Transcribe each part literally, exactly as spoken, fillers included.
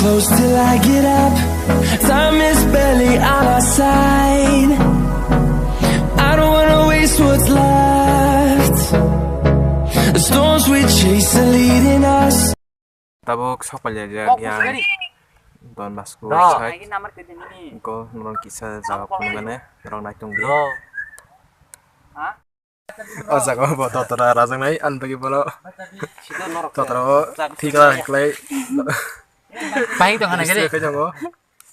Close till I get up. Time is barely on our side. I don't wanna waste what's left. The storms we chase are leading us. Tabuk sokpal ya ya Don Bosco side. Ko norong kisa jaga phunukmani norok naitung di. O jaga o bo totra rajaknai, ani bagwi bono totra o thikla hwnkhlai. Bahai tong hana gere. Khe jongo.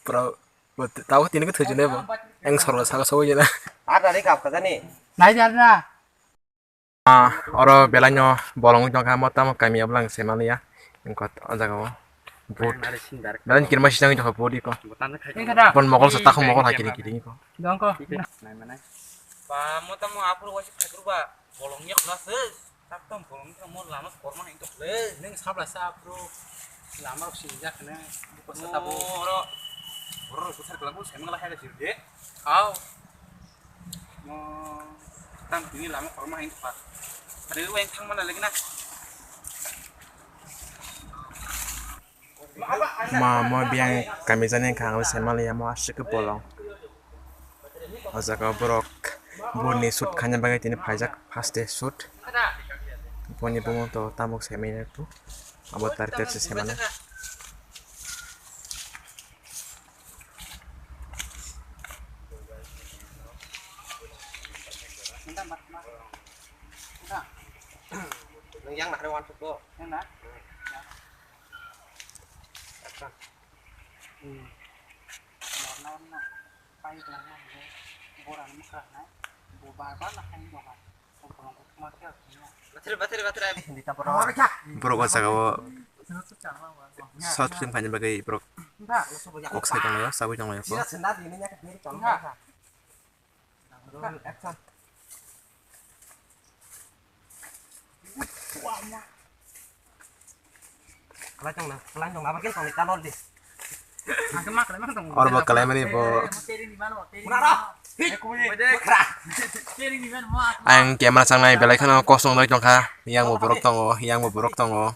Pura bo tabo tini khe thwijinai bo. Eng sorgo saka sogwi jena. Ar dari kap kajani. Nai jar na. Ah, oro belai no bolong wng tongkha, mo tamo kami obo lang se maliya. Engkot o jaga o. Boat. Belai kirma sisang tongkha boat iko. Bon mokol sa takhum mokol hai kiri kiri iko. Dongko. Ba mo tamo aphuru waisa phaikru ba bolong yak na se. Taktam bolong yak mo lama korma hai tok le. Neng sabla sa aphuru lama rok sini jak ne. Buka sa tabo. Oro. Oro buthar kelabu semang la hai da sirje. Au. Mo tang tini lama korma hai tok. Ada lu yang thang mana lagi na. Ma mo biyang kami jani wngkha ang se maliya mo aswk khe bolong. O jaga o borok boni shoot khaina bagwi tini phaijak first day shoot. Boni bumo to tabuk se manya tu abo target se semana. Nang yang nak rewan tu ko. Yang nak? Action. Hmm. Normal na. Pai lang na. Boran mukha na. Bo bar bar na khain dong. Bo boran ko kuma kya. Bathir, bathir, bathir. Borok o jaga o short film khaina bagwi borok kok sai tonglaio, sabwi tonglaio. Oro bo kalaimani bo. Ang camera changnai belai kheno kosong noi tongkha. Yang bo borok tongo, yang bo borok tongo.